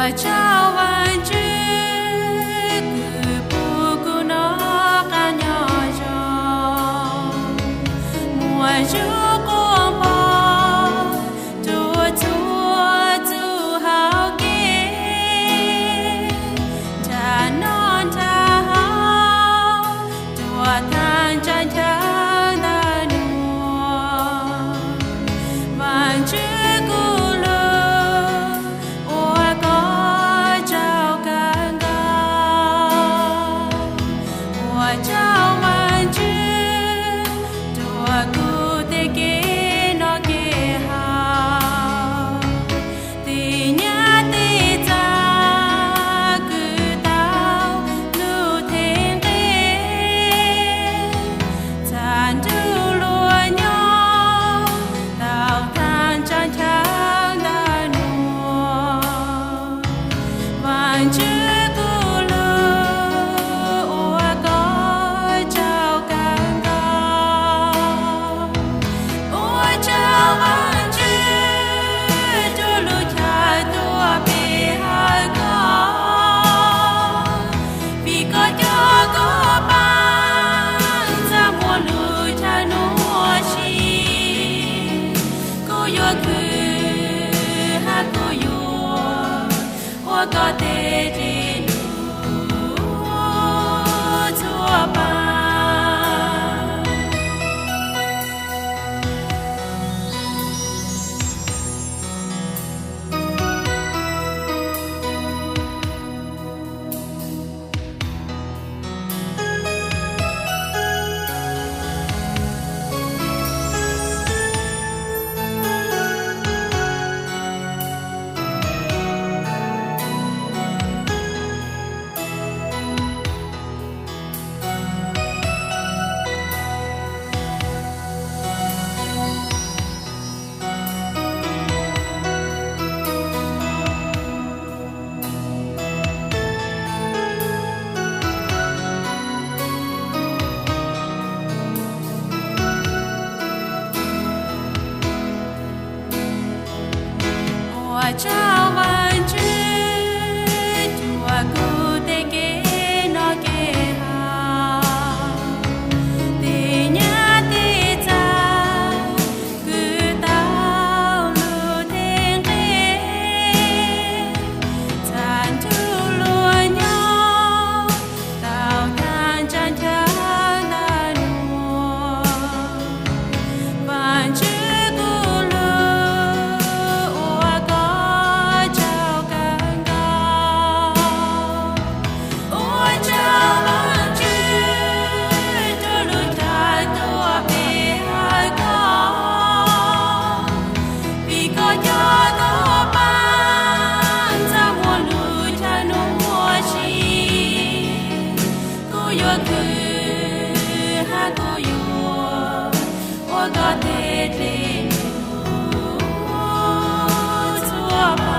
Ua tsaug Vaajtswv kws pub kuv noj qaab nyob zoo, muaj zug quas npog rua txhua txuj hauv kev, nrhav noj nrhav haus, rua thaaj ntsa nchaw ntawm nuav. Vaajtswv kuv lug ua koj tsaug kawg nkaus. Ua tsaug Vaajtswv rua kuv tej kev noj kev haus, tej nyaj tej txag kws tau lug them nqes, txhaj nrug luag nyob tau thaaj ntsa nchaw ntawm nuav. Vaajtswv kuv lug ua koj tsaug kawg nkaus. Ua tsaug Vaajtswv rua lub chaw tuaj pe hawm koj, vim koj coj koj pab txaj muag lub chaw nuav si. Kuv yuav khwv hab kuv yuav ua koj tej dlej lug txhua pab. Ua tsaug Vaajtswv rua kuv tej kev noj kev haus, tej nyaj tej txag kws tau lug them nqes, txhaj nrug luag nyob tau thaaj ntsa nchaw ntawm nuav. Vaajtswv kuv lug ua koj tsaug kawg nkaus. Ua tsaug Vaajtswv rua lub chaw tuaj pe hawm koj, vim koj coj koj pab txaj muag lub chaw nuav si. Kuv yuav khwv hab kuv yuav ua koj tej dlej lug txhua pab.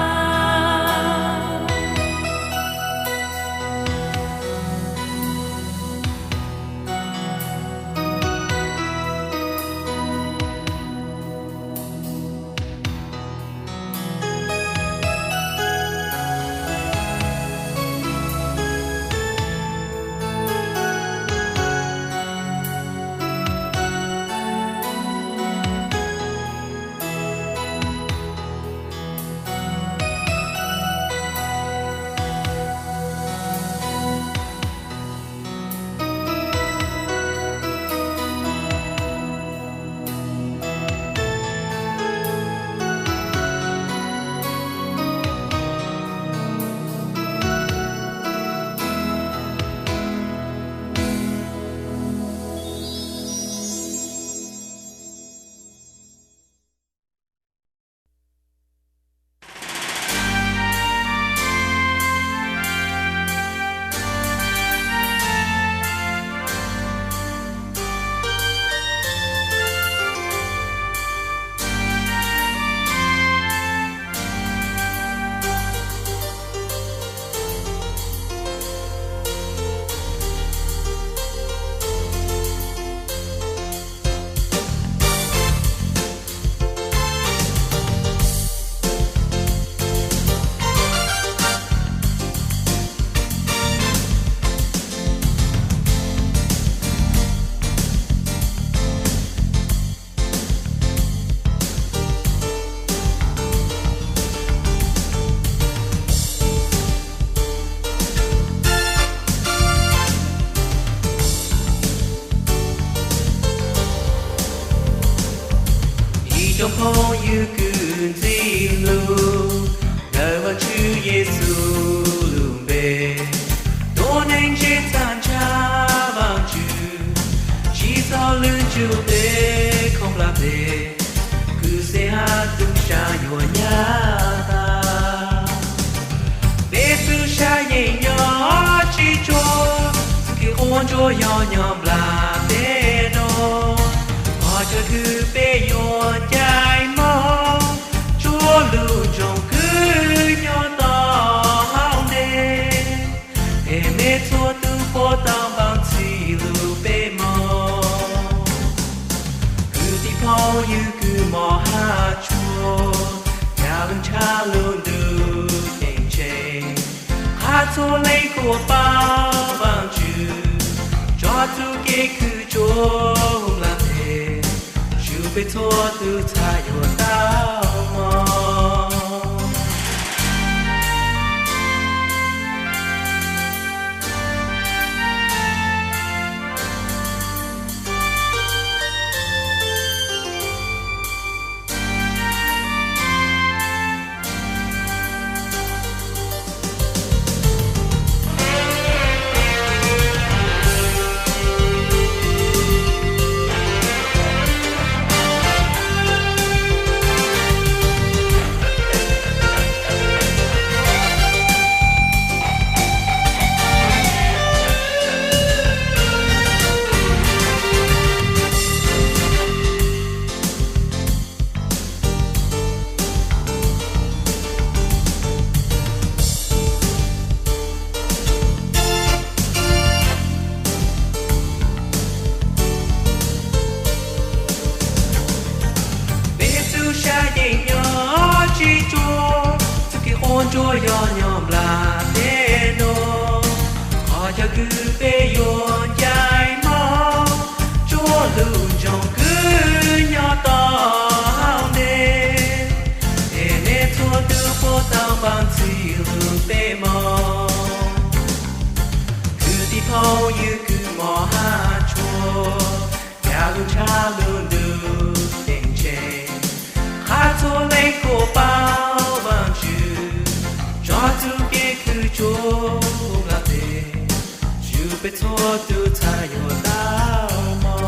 Phooj ywg kws ntxim hlub, ntawm Vaajtswv Yexus lub npe, tuab neeg ntse txhaj ntshai Vaajtswv, tsi txhob lwj ntsuj peb khoom nplaj peg, kws xeeb hab tub sab yuav nyab tas. Peb txwj sa yeej nyob tsis tsuag, txuj kev quaj ntsuag yog nyob nplaj teb no, qhov chaw kws peb yuav ncaim moog, tsuab lug ntsoov kws nyob tod hauv ntej, es mej txhua tug puab tau npaab txhij lug peb moog. Kwv tij phooj ywg kws mos hab tshua, ncav lug ntshaw lug ntuj ceeb tsheej, qhov txhua leej kuj paub Vaajtswv, tso txuj kev kws tsuab huv nplaj teb, tswj peb txhua tug txhaj yuav tau moog. Peb txwj sa yeej nyob tsis tsuag, txuj kev quaj ntsuag yog nyob nplaj teb no, qhov chaw kws peb yuav ncaim moog, tsuab lug ntsoov kws nyob tod hauv ntej, es mej txhua tug puab tau npaab txhij lug peb moog. Kwv tij phooj ywg kws mos hab tshua, ncav lug ntshaw lug ntuj ceeb tsheej, qhov txhua leej kuj paub Vaajtswv, tso txuj kev kws tsuab huv nplaj teb, tswj peb txhua tug txhaj yuav tau moog.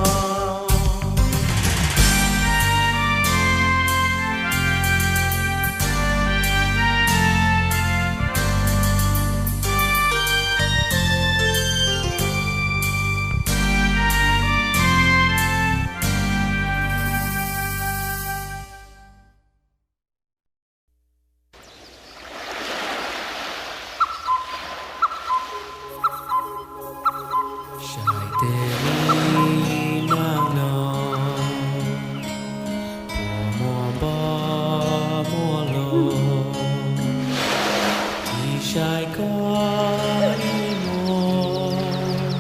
Sai tes li naag no, puas muaj npob muaj loo, tig sai koj ib muag,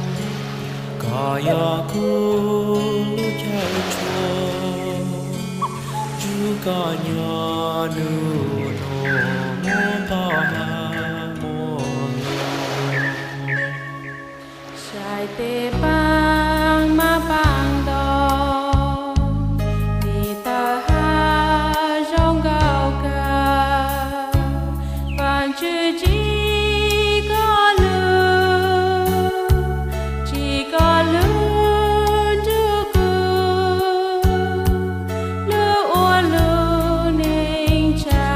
koj yog kuv lub chaw tshua, ntsug koj nyob nub nua muaj npob hab muaj loo. Sai tes paab mab paab ntoo, tig tawm hab zoo nkauj kawg, Vaajtswv tsim koj lug, tsim koj lug nrug kuv, lug ua lub neej tsa,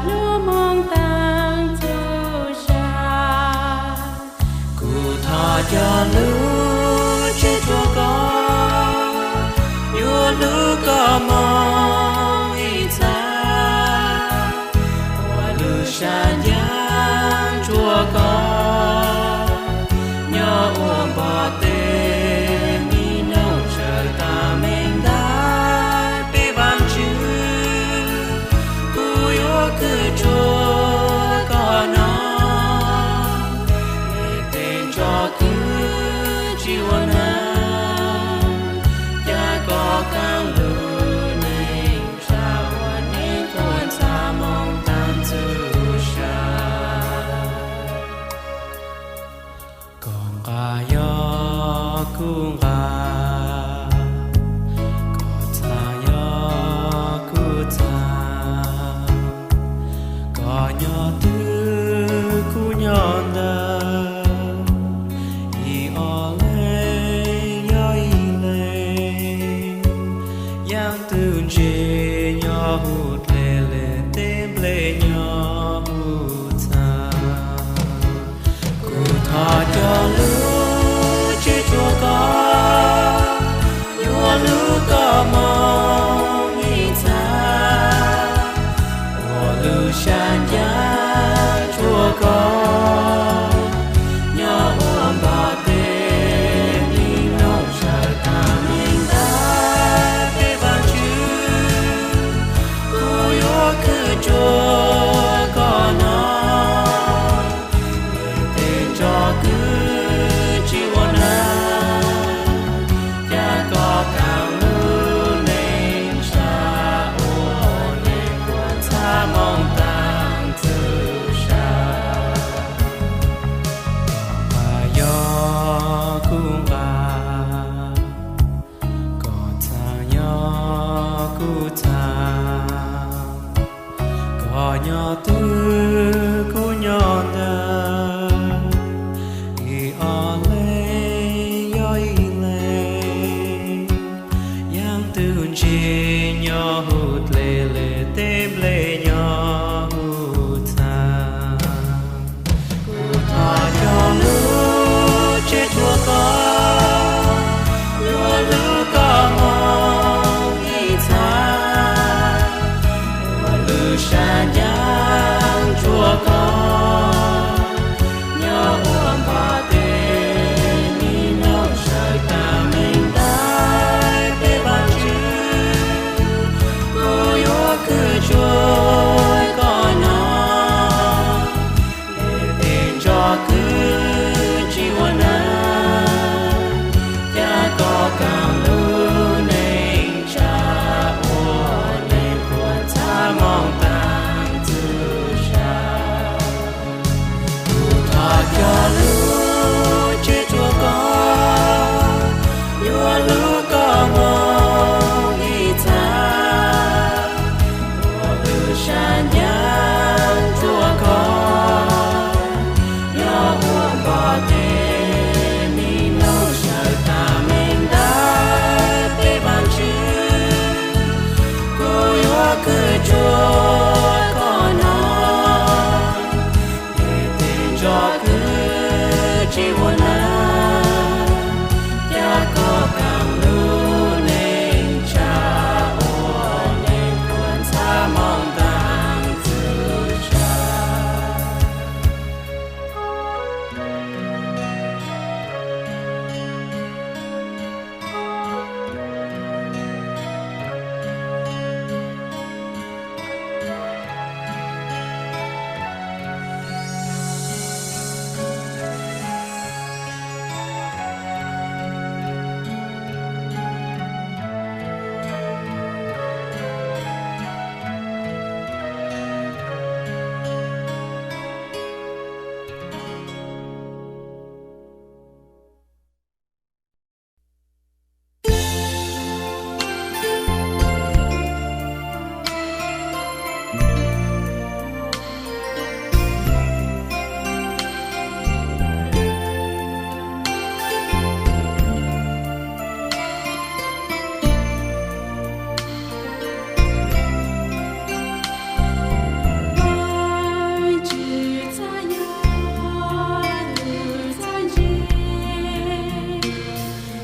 lub moog taag txhua sa. Kuv thov coj lub tsev rua koj, yuav lug koj moog ib txha, ua lub sab ncaag rua koj, nyob ua npov teg mi noog tsawg taag meej ntawm peb Vaajtswv. Kuv yuav khwv rua koj noog, tes tso kwv tsi ua naag, ca koj kaab lub neej tsa ua neej tuab ntxhab moog taag txhua sa. Koj nqaj yog kuv nqaj, koj txhab yog kuv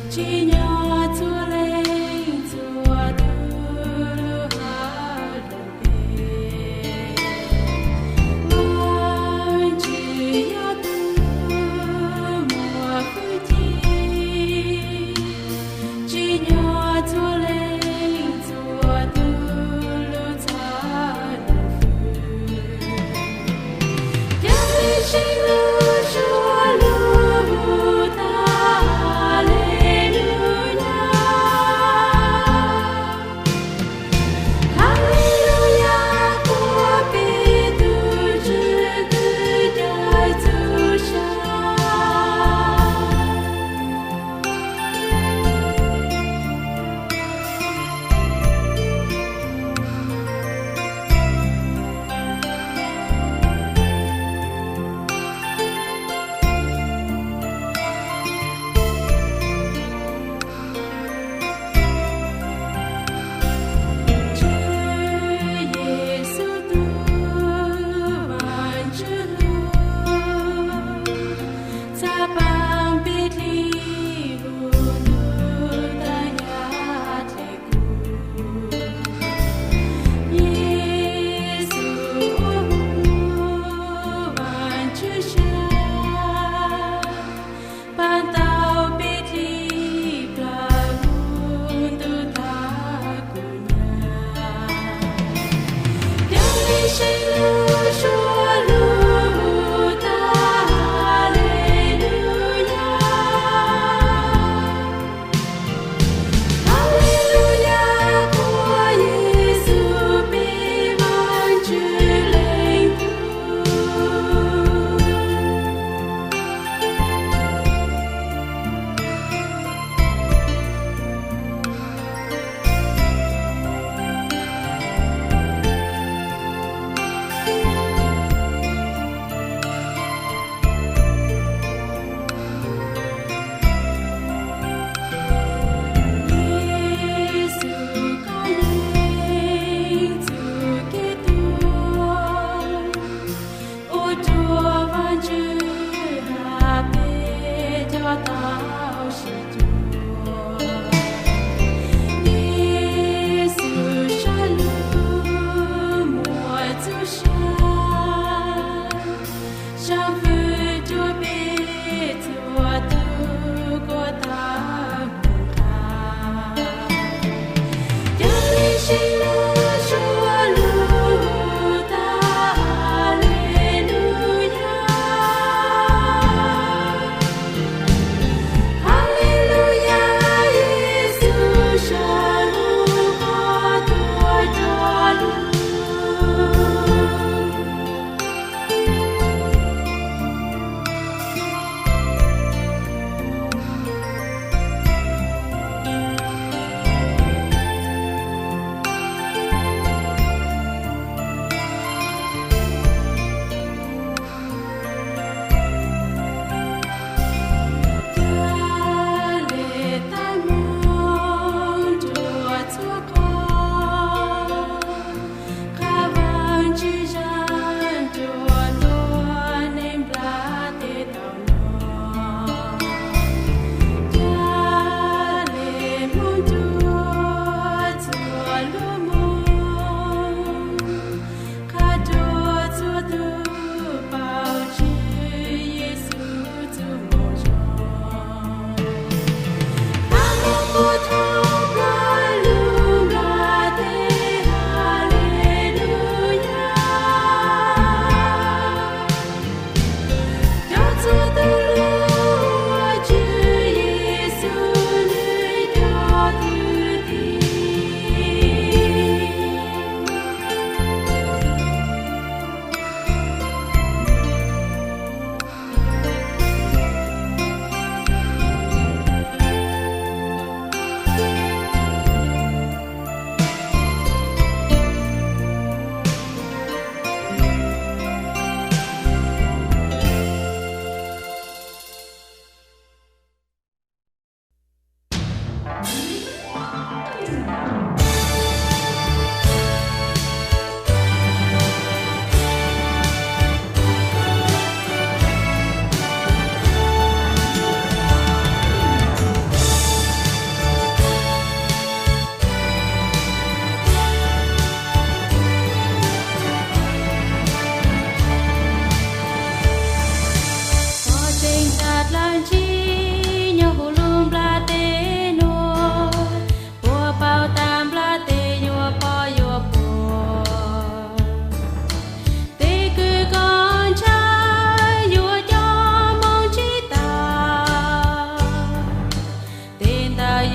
Tsim nyog txhua leej txhua tus lub hauv lub npe, Vajtswv yog tus muaj hwj chim. Tsim nyog txhua leej txhua tus lub txhaj lus fwj, cia li sib lub suab lub hu tas Haleluyas.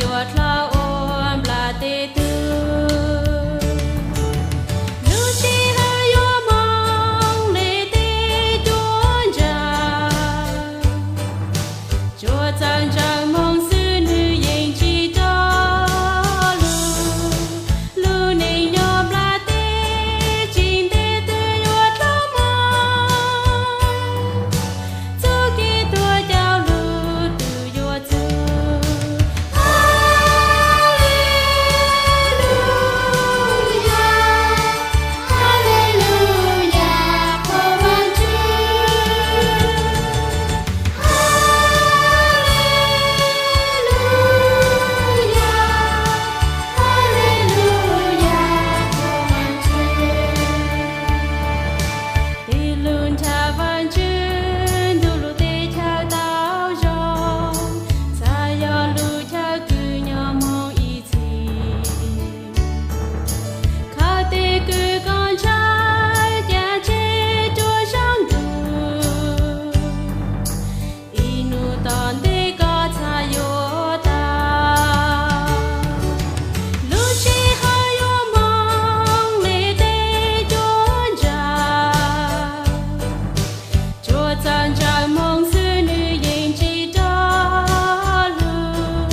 yuav dlhau ua nplaj teb tug. Lub sij hawm yuav moog le teb cuab ntsa, tsuas txawm ntsawm moog xwb nwg yeej tsis rov lug. Lub neej nyob nplaj teb tsis ntev twb yuav dlhau moog. Txuj kev tuag cau lug twb yuav txug. Haleluyas, haleluyas, qhuas Vaajtswv. Haleluyas, haleluyas, qhuas Vaajtswv. Tij lug nrhav Vaajtswv, ntuj lub teb chaws tau zoo, txhad yog lub chaw kws nyob moog ib txhis. Khawb teb kws koj ntshai, cav tseg rua saab ntuj. Ib nub tom ntej koj txhad yuav tau. Lub sij hawm yuav moog le teb cuab ntsa, tsuas txawm ntsawm moog xwb nwg yeej tsis rov lug.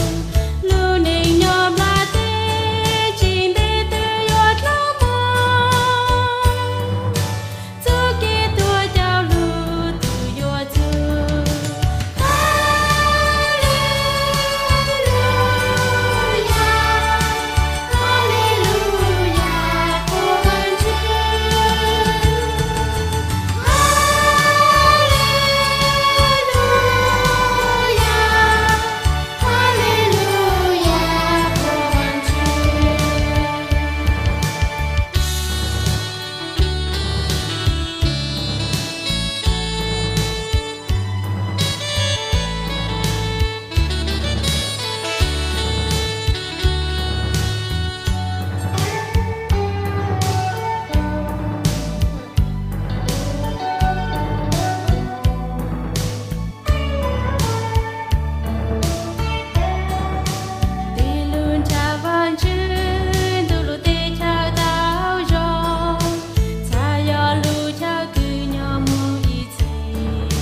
Lub neej nyob nplaj teb tsis ntev twb yuav dlhau moog. Txuj kev tuag cau lug twb yuav txug. Haleluyas, haleluyas, qhuas Vaajtswv. Haleluyas, haleluyas, qhuas Vaajtswv. Tij lug nrhav Vaajtswv, ntuj lub teb chaws tau zoo, txhad yog lub chaw kws nyob moog ib txhis.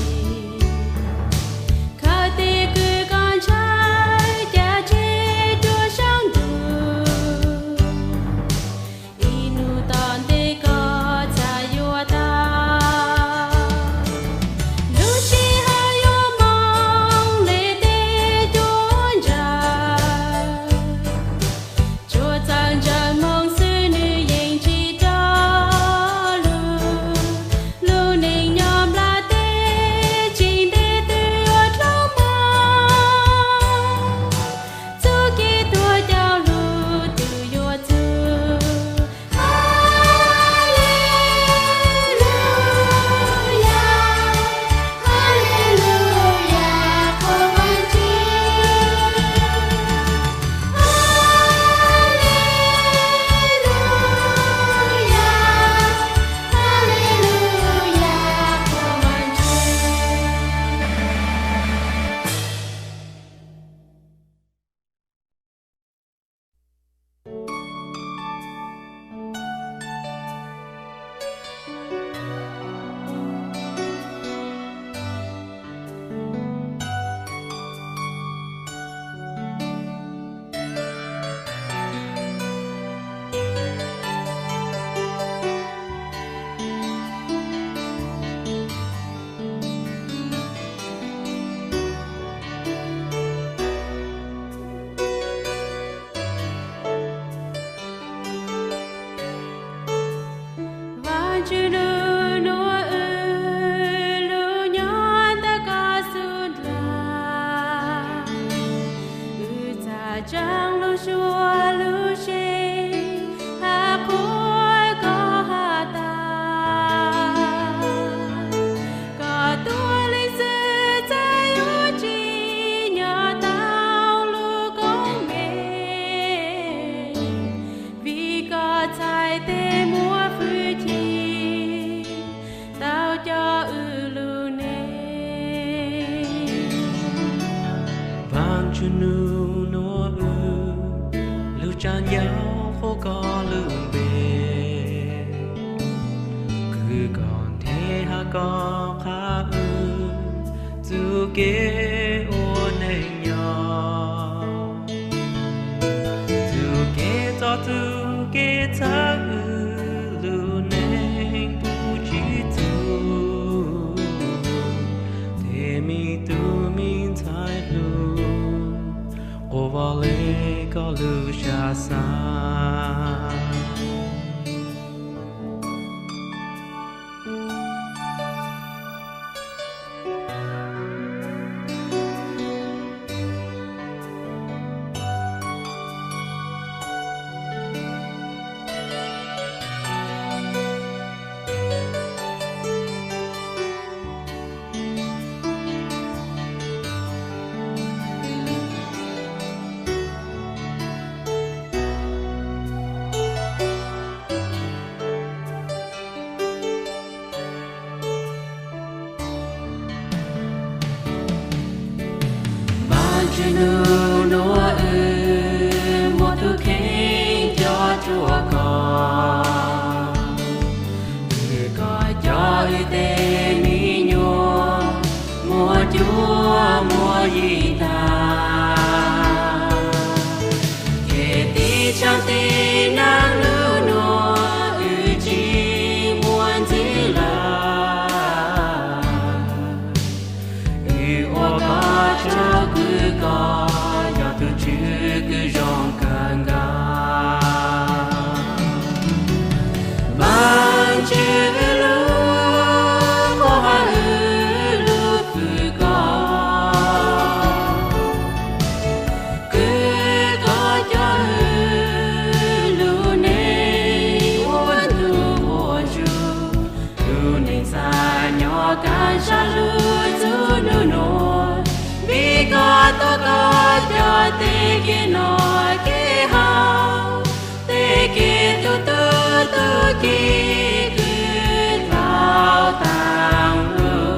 Khawb teb kws koj ntshai, cav tseg rua saab ntuj. Ib nub tom ntej koj txhad yuav tau. Lub sij hawm yuav moog le teb cuab ntsa, tsuas txawm ntsawm moog xwb nwg yeej tsis rov lug. Lub neej nyob nplaj teb tsis ntev twb yuav dlhau moog. Txuj kev tuag cau lug twb yuav txug. Haleluyas, haleluyas, qhuas Vaajtswv. Haleluyas, haleluyas, qhuas Vaajtswv. Vaajtswv nub, nuav wb lug nyob ntawm koj xub ntiag, wb txhaj tsaam lug suav lub sij hawm qhuas koj has tas, koj tuaj leej xwb txhaj yuav tsim nyog tau lub koob meej, vim koj txhais tes muab fwj chim tau cov wb lub neej. Vaajtswv nub, nuav wb koj lub npe, kwv koj nthe hab koj qha wb txuj kev ua neej nyob, txuj kev txo txuj kev txhawb wb lub neej puv tsis txuj, tes me tub me ntxhais hlub, quas vog le koj lub sab xav. Vaajtswv, nub nuav wb muaj tug kheej coj rua koj, kwv koj coj wb tej mi nyuam muaj cuab muaj yig tag. Ces tib tshaaj tib naag nub nuav wb tsis muaj ntxiv lawm, wb ua koj tsaug, kwv koj yog tug Tswv kws zoo kawg nkaus. Vaajtswv, wb lub qub hab wb lub fwm koj, kwv koj coj wb lub neej ua ntuj ua zug, lub neej txaj nyob kaaj sab lub txuj nub nuav, vim koj tuav koj cov tej kev noj kev haus, tej kev tu tu tug kis kws dlau taag lug.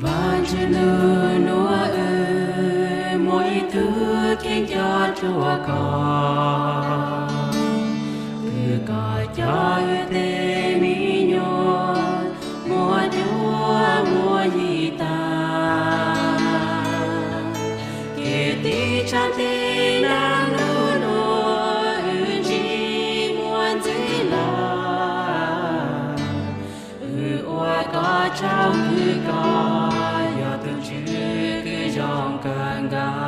Vaajtswv, nub nuav wb muaj ib tug kheej coj rua koj, kwv koj coj wb tej mi nyuam muaj cuab muaj yig tag. Ces tib tshaaj tib naag nub nuav wb tsis muaj ntxiv lawm, wb ua koj tsaug, kwv koj yog tug Tswv kws zoo kawg nkaus.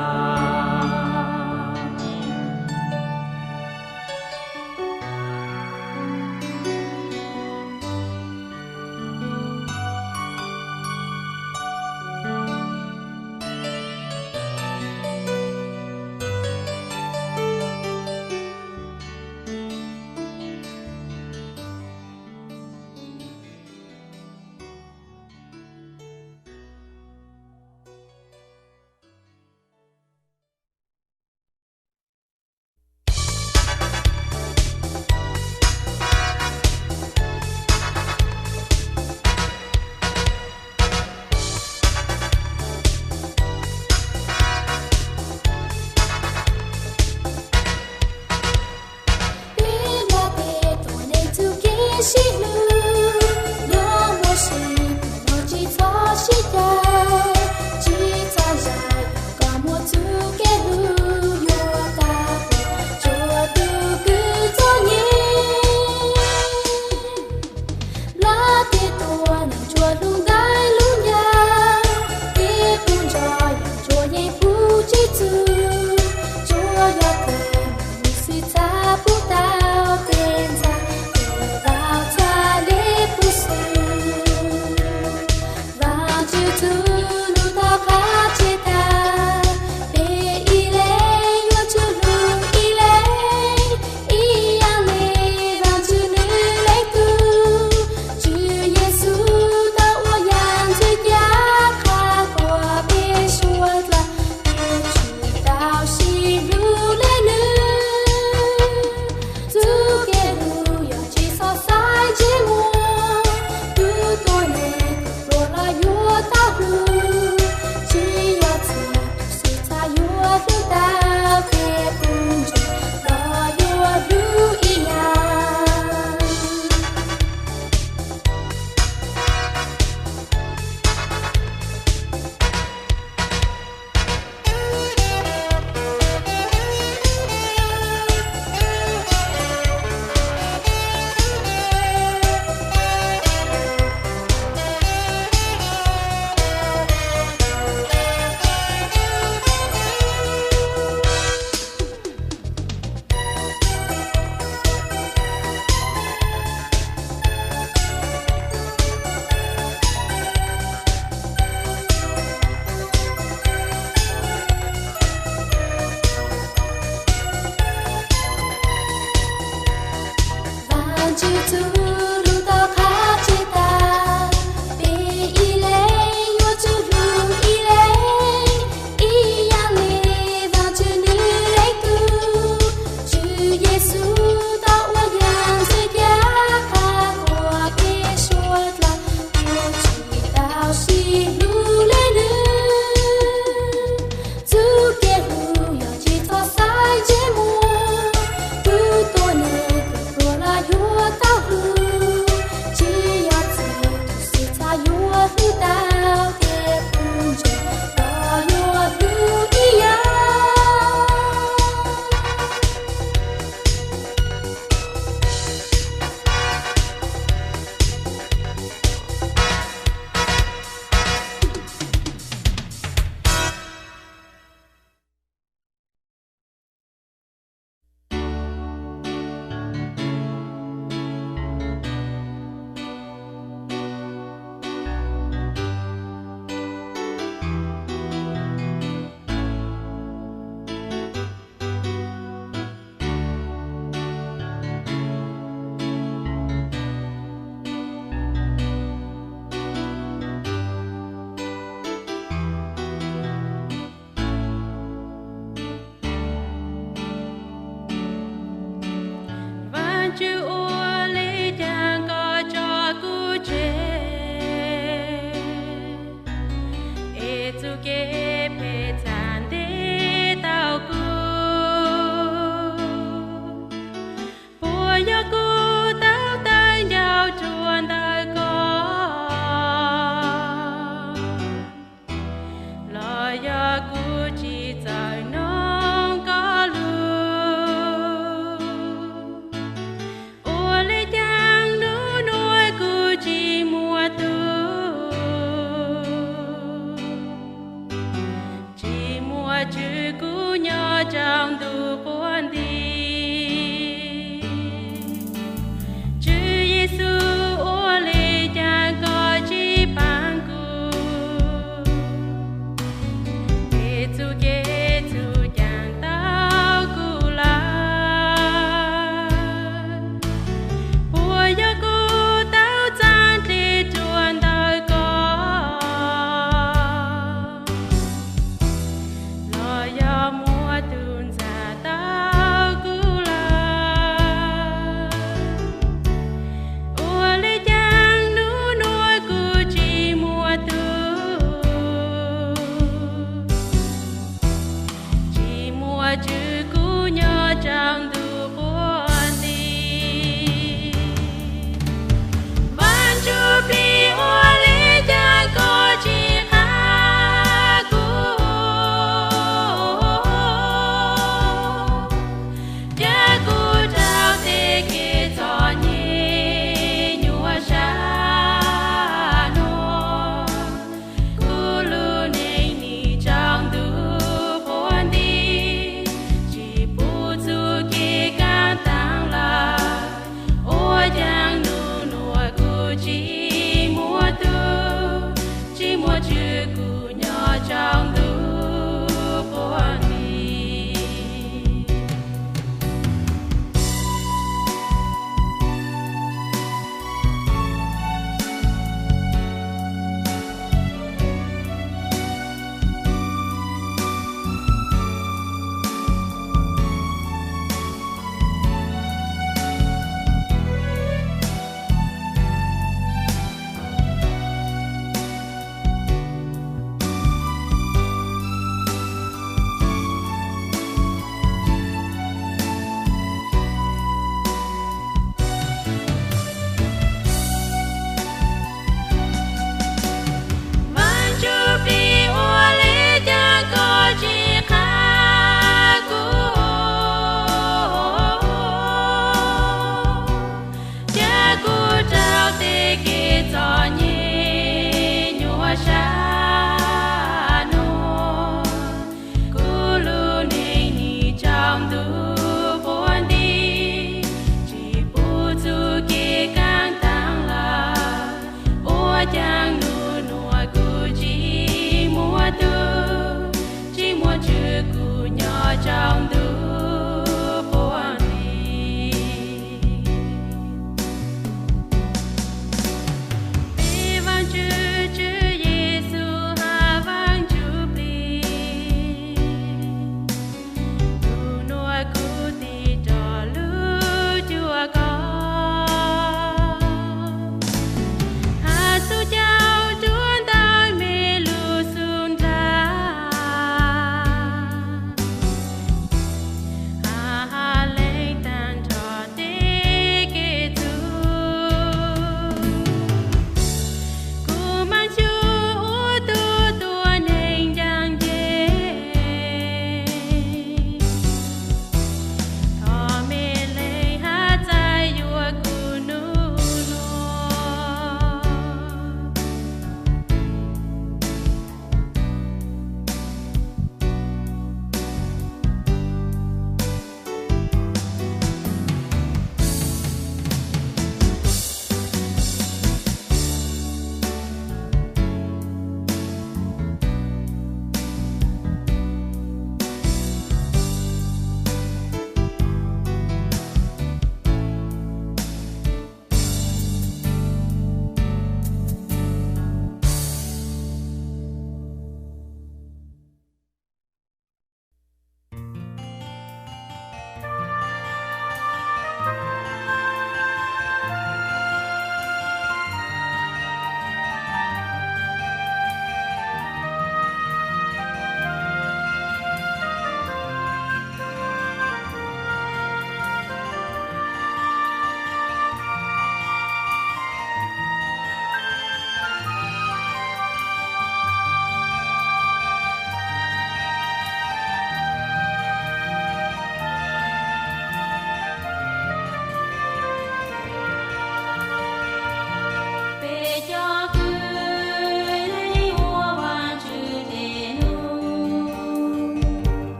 Tswv, kuv nyob tsaus ntuj quas nti. Tswv Yexus, ua li cas koj tsis paab kuv? Tej txuj kev txuj caam tau kuv lawm. Puas yog kuv tau txav dlig ruam ntawm koj, los yog muaj tug ntxag tau kuv lawm? Ua li cas nub nuav kuv tsis muaj tug, tsis muaj Tswv, kuv nyob tsaus ntuj quas nti. Vaajtswv plig, ua li cas koj tsis qha kuv? Ca kuv raug tej kev txom nyem nyuaj sab no. Kuv lub neej nim tsaus ntuj quas nti, tsis pum txuj kev kaab taag lawm. Ua caag nub nuav kuv tsis muaj tug, tsis muaj Tswv, kuv nyob tsaus ntuj quas nti. Vaajtswv plig, ua li cas koj tsis qha kuv? Ca kuv raug tej kev txom nyem nyuaj sab no. Kuv lub neej nim tsaus ntuj quas nti, tsis pum txuj kev kaab taag lawm. Ua caag nub nuav kuv tsis muaj tug, tsis muaj Tswv, kuv nyob tsaus ntuj quas nti. Peb Vaajtswv Tswv Yexus has Vaajtswv plig, nub nuav kuv tig rau lub cuab koj, has xub caug rua ntawm mej lub xub nraag.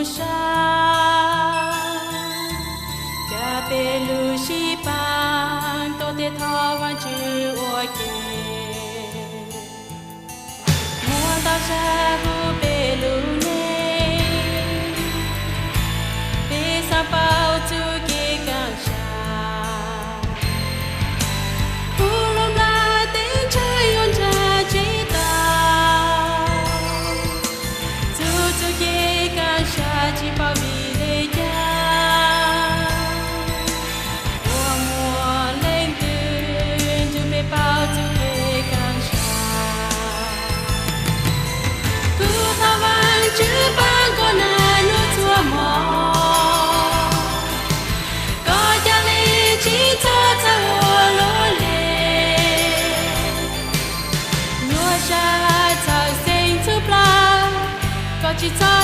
sab, ca peb lub sib pab tuav tej thov Vajtswv ua ke. Muab tau zaj hu peb lub neej, peb xaav paub txuj kev kaaj sab. Kuv lub nplaj teb ntshe yuav ntsa tsi tau, txuj txuj kev kaaj sab tsi paub vim le caag. Puas muaj leej twg nrug peb paub txuj kev kaaj sab? Kuv thov Vajtswv paab kuv naj nub txhua mo, koj ca le tsi txhob txhawj ua luaj le. Nyuaj sab txhawj xeeb txhua plaws, koj tsi txhob